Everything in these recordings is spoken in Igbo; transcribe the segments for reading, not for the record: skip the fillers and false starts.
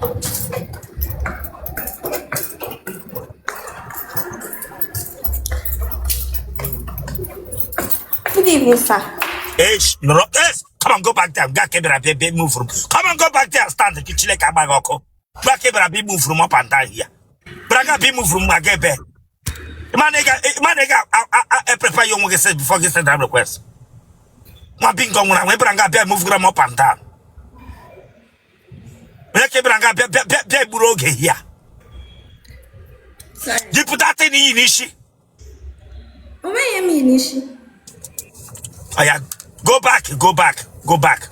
Good evening, sir. Hey, nọrọ. Hey, come on, go back there. Gaa ka ị bịara bịa bịa move room. Come on, go back there. Stand ka Chineke agba gị ọkụ. Gaa ka ị bịara bịa move room up and down here. Bịara ga bịa move room ma ga ebe. Ịma na ị ga ịma na ị ga-eprepare ya onwe gị sef before gị send that request. Nwa bingo nwụrụ anwụ, ị bịara nga bịa move room up and down. Onye ka ị bịara nga bịa bịa bịa bịa gburu oge here. Sorry. Jipụta tin iyi n'isi. O nweghị ihe m yi n'isi. Oya, go back, go back, go back.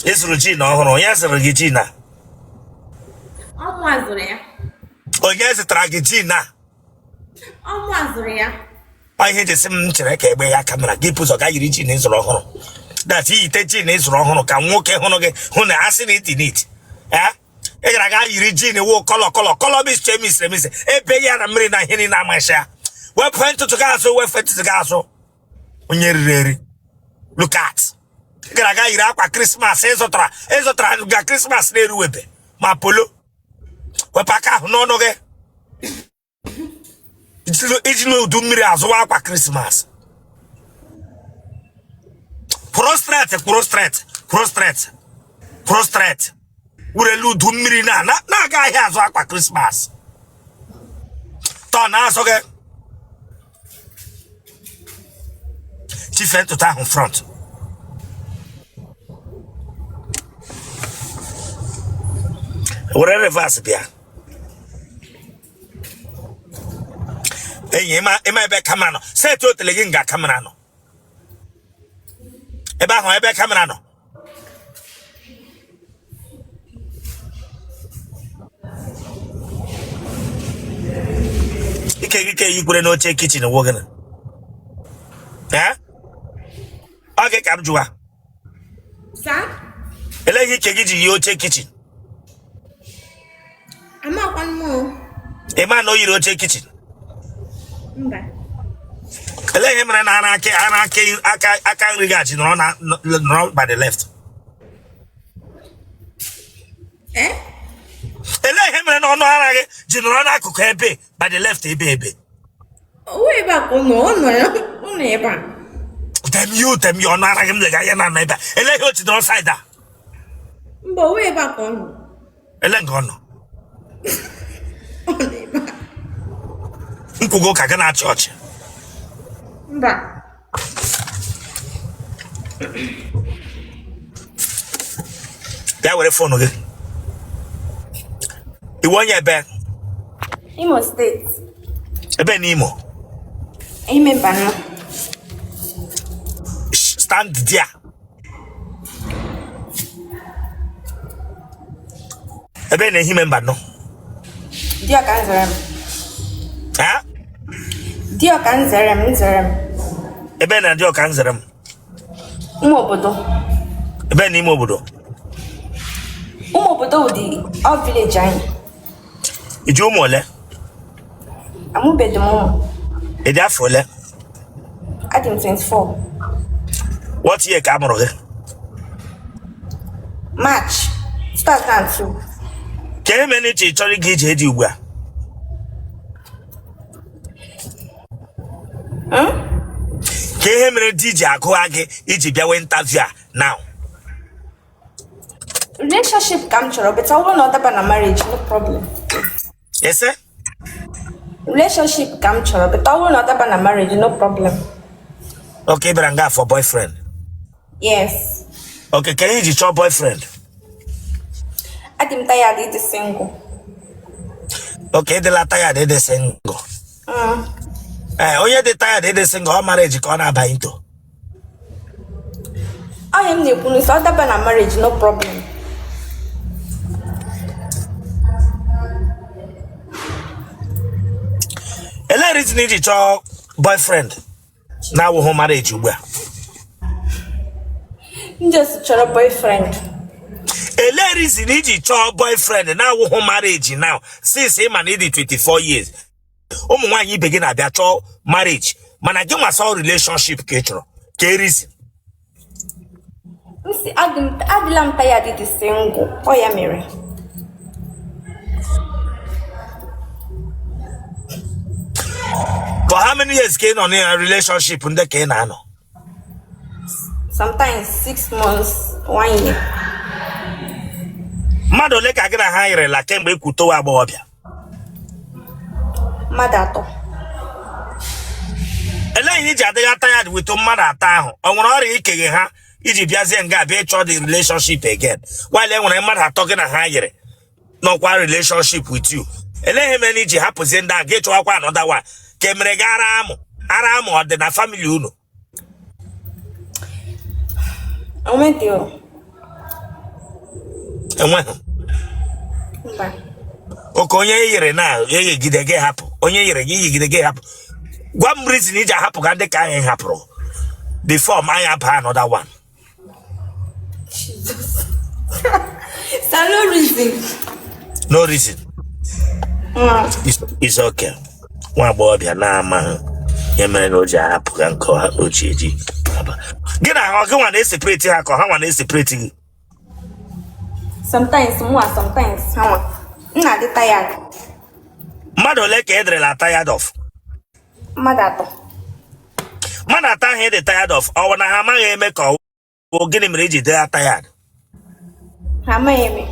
Ị zụrụ jean ọhụrụ, onye zụrụ gị jean a? Ọ mụa zụrụ ya. Onye zụtara gị jean a? Ọ mụa zụrụ ya. Ọ ihe eji sị m chere ka egbe ya camera gị pụzọ ga yiri jean ị zụrụ ọhụrụ. That iyite jean ị zụrụ ọhụrụ ka nwoke hụrụ gị hụ na asị na ị dị neat. Eh? Ị gara ga yiri jean wụ colour colour colour mix mix mix ebe ya na mmiri na ihe niile amasị ya. Wepụ ntutu gị azụ, wepụ ntutu gị azụ. Onye riri eri. Look at. Ị gara ga yiri akwa Christmas ị zụtara ga Christmas na-eruwebe ma polo. Wepụ aka ahụ n'ọnụ gị. Iji n'udu mmiri azụwa akwa Christmas. Kwụrụ straight, kwụrụ straight, kwụrụ straight, kwụrụ straight. Werelu udu mmiri na na-aga ahịa azụ akwa Christmas. Tọọ na azụ gị. Chifee ntutu ahụ front. Were reverse bịa. Enyi, ịma ebe camera nọ. Set otele gị nga camera nọ. Ebe ahụ ebe camera nọ. Ike ike yikwere n'oche kitchen wụ gịnị? Ee? Ọ gị ka m jụwa. Sir? Elee ihe ike gị ji yi oche kitchen? Amakwa m o. Ị ma na o yiri oche kitchen? Mba. Elee ihe mere na ara aka aka aka nri gị achị nọrọ na nọrọ by the left? Eh? Elee ihe mere na ọnụ ara gị ji nọrọ n'akụkụ ebe by the left ebe ebe? Owu ebe a ka ọ nọ, ọ nọ ya, ọ nọ ebe a. Damn you, damn you, ọnụ ara gị m lega ya na ebe a. Elee ihe o ji nọrọ side a? Mba, owu ebe a ka ọ nọ. Ele nga ọ nọ? Ọ nọ ebe a. Nkwugo ka gị na-achị ọchị. Mba. Bịa were phone gị. Ị wụ onye ebe? Imo State. Ebe n'Imo? Ehime Mbano. Stand there. Ebe na Ehime Mbano? Dioka Nzerem. Ha? Dioka Nzerem, Nzerem. Ebe na Dioka Nzerem? Ime obodo. Ebe na ime obodo? Ụmụ obodo wụ the village anyị. I ji ụmụ ole? Amụbeghị m ụmụ. Ị dị afọ ole? Adị m 24. What year ka a mụrụ gị? March 2002. Ka ihe mere ị chọrọ ịga ije di ugbu a? Ka ihe mere di ji agụwa gị iji bịawa interview a now? Relationship ka m chọrọ, but ọ bụrụ na ọ daba na marriage, no problem. Ese? Relationship ka m chọrọ, but ọ bụrụ na ọ daba na marriage, no problem. Okay, ị bịara nga for boyfriend? Yes. Okay, ka ihe iji chọọ boyfriend? Adị m tired ịdị single. Okay, ịdịla tired ịdị single? Ee, onye dị tired ịdị single, ọ marriage ka ọ na-aba into. Onye m na-ekwu n'isi, ọ daba na marriage, no problem. Elee reason iji chọọ boyfriend na-awụghụ marriage ugbu a? M just chọrọ boyfriend. Elee reason iji chọọ boyfriend na-awụghụ marriage now, since ị ma na ị dị 24 years? Ụmụ nwaanyị ibe gị na-abịa chọọ marriage, Mana gị nwa sọ relationship ka ị chọrọ ka erizi. M si adịla m tired dị single. Ọ ya mere. For how many years ka ị nọ na relationship ndị ka ị na-anọ? Sometimes 6 months, one year. Mmadụ ole ka gị na ha yirila kemgbe ị kwutowa agbọghọbịa? Mmadụ atọ. Elee ihe iji adịghị tired with mmadụ atọ ahụ? Ọ nwere ọrịa ikeghe ha iji bịazie nga bịa ịchọ the relationship again, while e nwere mmadụ atọ gị na ha yiri nọkwa relationship with you? Elee ihe mere iji hapụzie ndị a gị chọwakwa another one? Ka e mere gị ara amụ? Ara amụ ọ dị na family unu? Onwedị o. Enweghị? Mba. Oke onye yiri na eyigide gị hapụ, onye yiri gị yigide gị hapụ. Gwa m reason iji ahapụ ga ndị ka anyị hapụrụ before m anya baa another one. Jesus. Sir, no reason. No reason? It's okay. Nwa agbọghọbịa na-amaghị ihe mere na o ji ahapụ ga nke o ji eji aba. Gị na ha, gị nwa na-eseparate ha ka ha nwa na-eseparate gị? Sometimes mụa, sometimes ha nwa. M na-adị tired. Mmadụ ole ka ị dịrịla tired of? Mmadụ atọ. Mmadụ atọ ahụ ị dị tired of, ọ bụ na ha amaghị eme ka ọ bụ gịnị mere iji dị ya tired? Ha amaghị eme.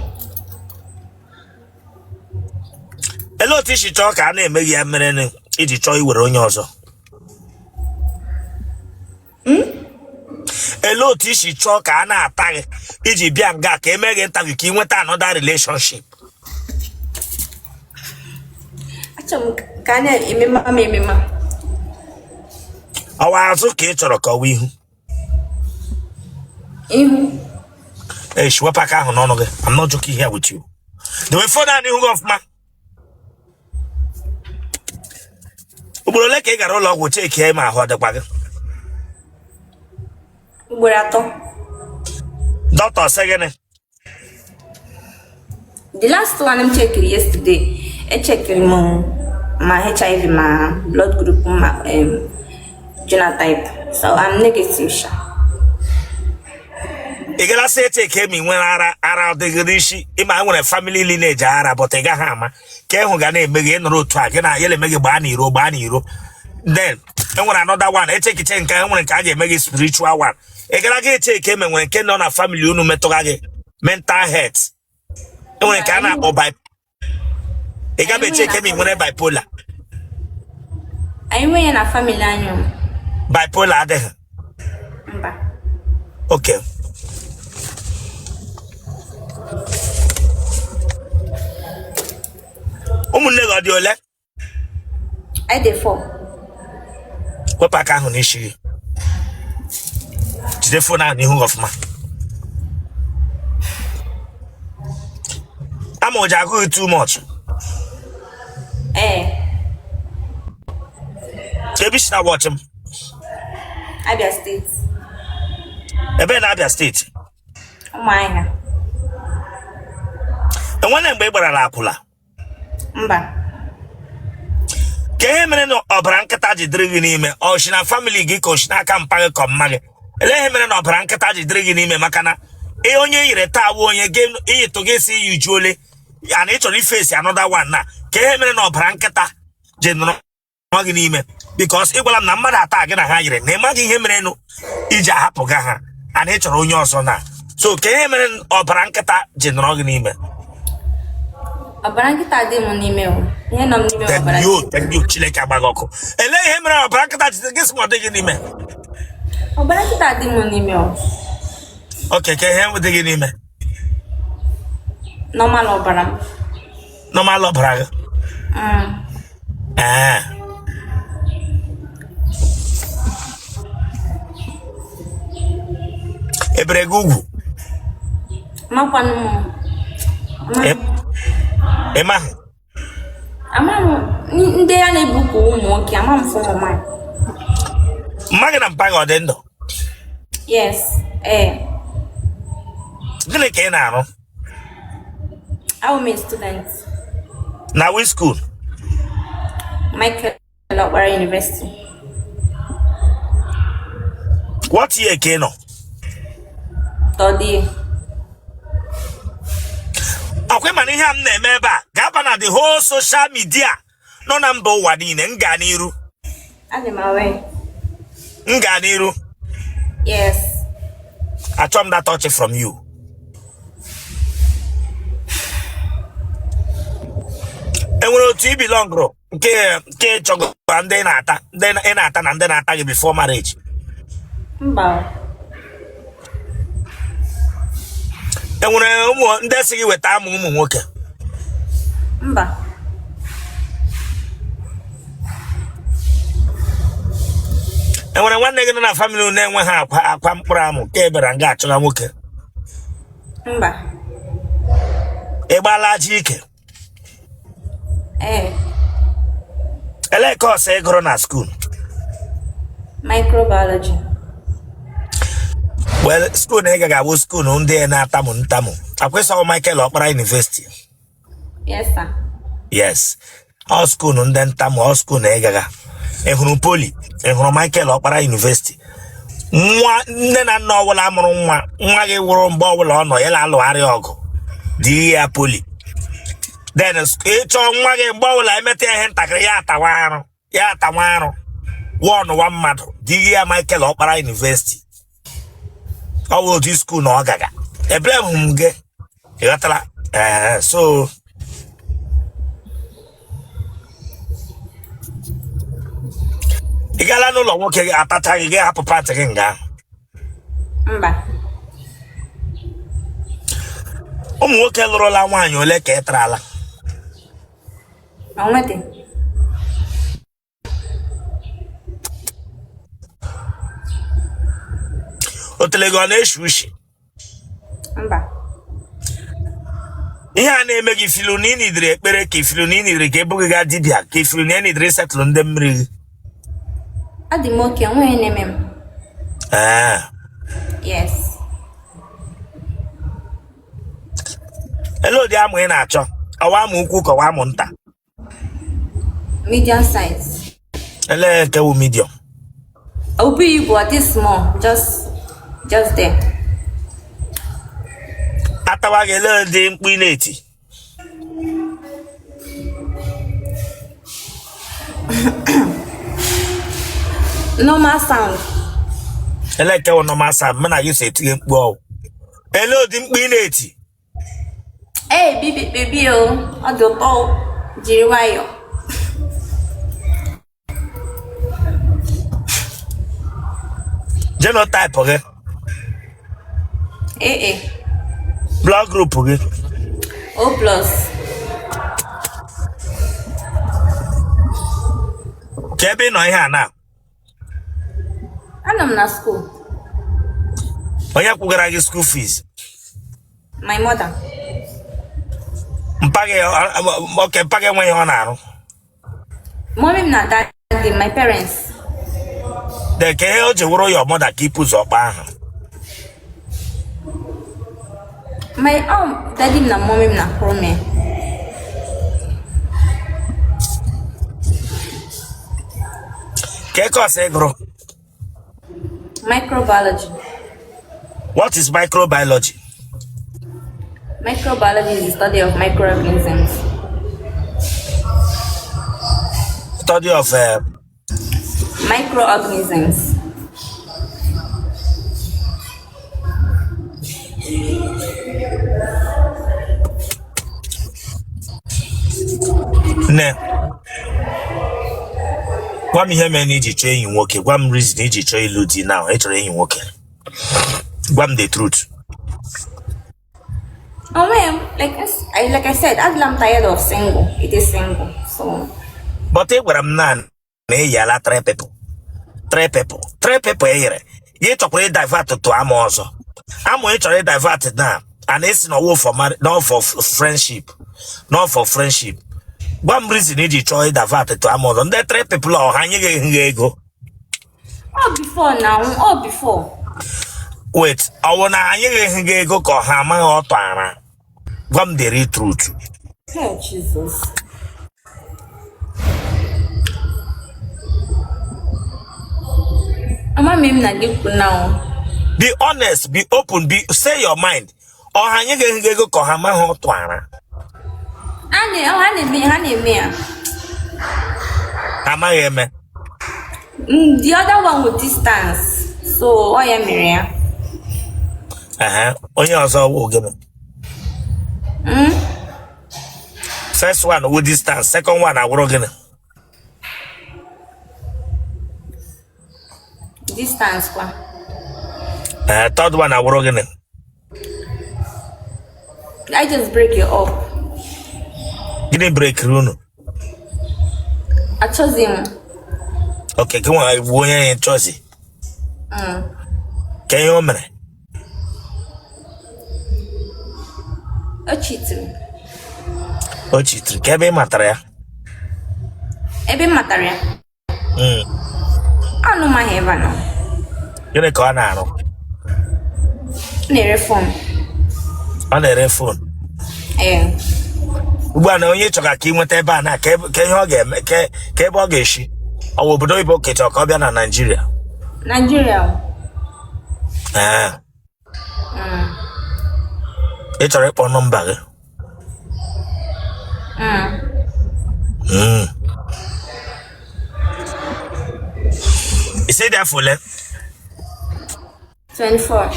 Elee otu isi chọọ ka a na-eme gị ya mere iji chọọ iwere onye ọzọ? Elee otu isi chọọ ka a na-ata gị iji bịa nga ka eme gị interview ka ị nweta another relationship? Achọrọ m ka a na-emema m emema. Ọwa azụ ka ị chọrọ ka ọwa ihu? Ihu. Eshi, wepụ aka ahụ n'ọnụ gị. I'm not joking here with you. Dewe phone ahụ n'ihu gị ọfụma. Ugboro ole ka ị gara ụlọ ọgwụ check ma ahụ ọ dịkwa gị? Ugboro atọ. Dọkịta sị gịnị? The last one m checkiri yesterday, echeckiri m ma HIV, ma blood group, ma genotype, so I'm negative sha. Ị gara sị echeck ma ị nwere ara? Ara ọ dịghị n'isi? Ịma e nwere family lineage ara, but ị gaghị ama ka ịhụ ga na-eme gị. Ịnọrọ otu a, gị na ya na-eme gị gbaa n'iro, gbaa n'iro. Then e nwere another one, echekiche nke e nwere nke a ga-eme gị spiritual one. Ị gara ga echeck ma nwere nke nọ na family unu metụga gị mental health? E nwere nke a na-akpọ bi. Ị gaba echeck ma ị nwere bipolar? Anyị nweghị na family anyị o. Bipolar adịghị? Mba. Okay, ụmụnne gị ọ dị ole? Anyị dị four. Wepụ aka ahụ n'isi gị. Jide phone ahụ n'ihu gị ọfụma. Ama ụja agụghị too much? Ee. Ebe isi na watch m? Abia State. Ebe na Abia State? Ụmụahịa. Enwere mgbe ị gbarala akwụla? Mba. Ka ihe mere na ọbara nkịta ji dịrị gị n'ime? Ọ si na family gị ka o si n'aka mpa gị ka mma gị? Elee ihe mere na ọbara nkịta ji dịrị gị n'ime? Maka na ihe onye yiri taa wụ onye gị iyitụ gị si yujuole ana ị chọrọ iface another one na. Ka ihe mere na ọbara nkịta ji nọrọ gị n'ime? Because ị gwara m na mmadụ atọ a gị na ha yiri na ị maghị ihe merenụ iji ahapụ ga ha, ana ị chọrọ onye ọzọ na. So ka ihe mere ọbara nkịta ji nọrọ gị n'ime? Ọbara nkịta dị m n'ime o. Ihe nọ m n'ime bụ ọbara. Thank you, thank you. Chineke agbaghị ọkụ. Elee ihe mere ọbara nkịta ji gị sị ma ọ dị gị n'ime? Ọbara nkịta dị m n'ime o. Okay, ka ihe dị gị n'ime? Normal ọbara m. Normal ọbara gị? Ee. Ebere gị ugwu? Makwanụ m. Ị maghị? Ama m ndị a na-ebukwa ụmụ nwoke, ama m fụ ụmụ nwaanyị. Mma gị na mpa gị ọ dị ndụ? Yes, ee. Gịnị ka ị na-arụ? I'm a student. Na which school? Michael Okpara University. What year ka ị nọ? Third year. Ọkwa ị ma na ihe a m na-eme ebe a ga-aba na the whole social media nọ na mba ụwa niile. M gaa n'iru? Adị m aware. M gaa n'iru? Yes. Achọ m that touch from you. Enwere otu i belongụrụ nke nke chọgwa ndị ị na-ata, ndị ị na-ata na ndị na-ata gị before marriage? Mba. Enwere ụmụ ndị sị gị weta amụ ụmụ nwoke? Mba. Enwere nwanne gị nọ na family na-enweghị akwa akwa mkpụrụ amụ ka ị bịara nga achọga nwoke? Mba. Ị gbaala aja ike? Ee. Elee course ị gụrụ na school? Microbiology. Well, school na ị gaghị abụ school ndị na-atamụ ntamụ akwesịghị Michael Okpara University? Yes, sir. Yes, ọ school ndị ntamụ, ọ school na ị gaga. Ị hụrụ Poly, ị hụrụ Michael Okpara University. Nwa nne na nna ọbụla mụrụ nwa, nwa gị wụrụ mgbe ọbụla ọ nọ ya na-alụgharị ọgụ dị ya Poly. Then ị chọọ nwa gị mgbe ọbụla emeta ya ihe ntakịrị, ya atawa arụ, ya atawa arụ wọnụwa mmadụ dị ya Michael Okpara University. Ọ bụ otu school na ọ gaga ebere m gị, ị ghọtara? Ee, so ị gaala n'ụlọ nwoke gị atacha gị, gị hapụ pant gị nga ahụ? Mba. Ụmụ nwoke lụrụla nwaanyị ole ka ị tarala? Onwedị. Otele gị ọ na-eshi ushi? Mba. Ihe a na-eme gị, feel na ị needịrị ekpere, ka ị feel na ị needịrị ka e buga gị gaa dibịa, ka ị feel na ị needịrị settle ndị mmiri gị? Adị m okay, enweghị na-eme m. Ee? Yes. Ele ụdị amụ ị na-achọ? Ọwa amụ ukwu ka ọwa amụ nta? Medium size. Ele nke wụ medium? Obi ibu ọ dị small, just there. Atawa gị, ele ụdị mkpu ị na-eti? Normal sound. Ele nke wụ normal sound? Mụ na gị so etinye mkpu ọwụ. Ele ụdị mkpu ị na-eti? Ee, baby, baby o, ọ dị ụtọ o, jiri nwayọọ. Genotype gị? AA. Blood group gị? O plus. Ka ebe ị nọ ihe a na? Anọ m na school. Onye kwụgara gị school fees? My mother. Mpa gị, okay, mpa gị enweghị ihe ọ na-arụ? Mommy m na daddy, my parents. Then ka ihe o ji wụrụ your mother ka ipu ụzọ kpaa ahụ? My daddy m na mommy m na-akwụrụ m ya. Kee course ị gụrụ? Microbiology. What is microbiology? Microbiology is the study of microorganisms. Study of Microorganisms. Nne, gwa m ihe mere na iji chọọ enyi nwoke. Gwa m reason iji chọọ ịlụ di now. Ị chọrọ enyi nwoke. Gwa m the truth. Oh man, like I said, I'm tired of single. It is single. So But ị gwara m na na ị yala three people, three people, three people e yere gị. Chọkwara ịdivert to amụ ọzọ, amụ ị chọrọ ịdivert na and esi na ọwụ for not for friendship, not for friendship. Gwa m reason iji chọọ ịdivert to amụ ọzọ. Ndị three people ọha nye gị nha ego? All before now, all before. Wait, ọ wụ na anyị gị gị ego ka ọha amaghị ọtọ ara? Gwa m the real truth. Oh, Jesus. Ama m na gị kwu now. Be honest, be open, be say your mind. Ọha nye gị ego ka ọha ma ha ọtụ ara. Ha na-eme ya. Amaghị eme. The other one with distance. So ọ ya mere ya. Ehe, onye ọzọ wụ gịnị? First one wụ distance, second one awụrụ gịnị? Distance kwa. Ee, third one awụrụ gịnị? I just break it up. Gịnị breakiri unu? Achọzi m. Okay, gị nwa bụ onye ya chọzi. Ka ihe o mere? O cheatiri. O cheatiri. Ka ebe ị matara ya? Ebe m matara ya? Anụ m ahụ ebe a nọ. Gịnị ka ọ na-arụ? Ọ na-ere phone. Ọ na-ere phone. Ee. Ugbu a na onye chọga ka ị nweta ebe a na ka ihe ọ ga-eme ka ebe ọ ga-esi ọ wụ obodo oyibo ka ị chọrọ ka ọ bịa na Naịjirịa? Nigeria. Ee. Ị chọrọ ịkpọ nọmba gị? Ị sị dị afọ ole? 24.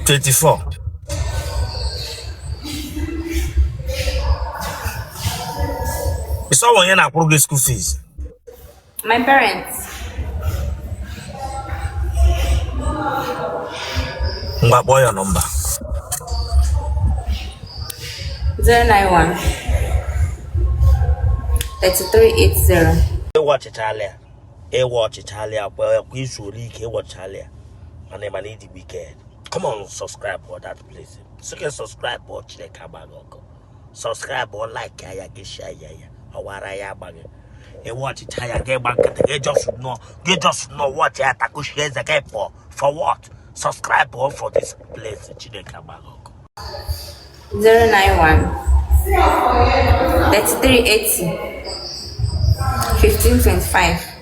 24. Ị sị ọ wụ onye na-akwụrụ gị school fees? My parents. Ngwa, kpọọ ya nọmba. 091 3380. Ịwa ọchịchalị ya, ịwa ọchịchalị ya kwa kwa izu ole ike ịwọchalị ya, mana ịma na ịdị wicked. Come on, subscribe for that place. Sị subscribe ọ, Chineke agba gị ọkụ. Subscribe ọ, like ya, gị share ya, ya ọwara ya agba gị. Ịwa ọchịcha ya, gị gba nkịtị, gị just nọ, gị just nọ watch ya, takushi eze gị pụọ. For what? Subscribe ọ for this place. Chineke agba gị ọkụ. 091 3380 1525.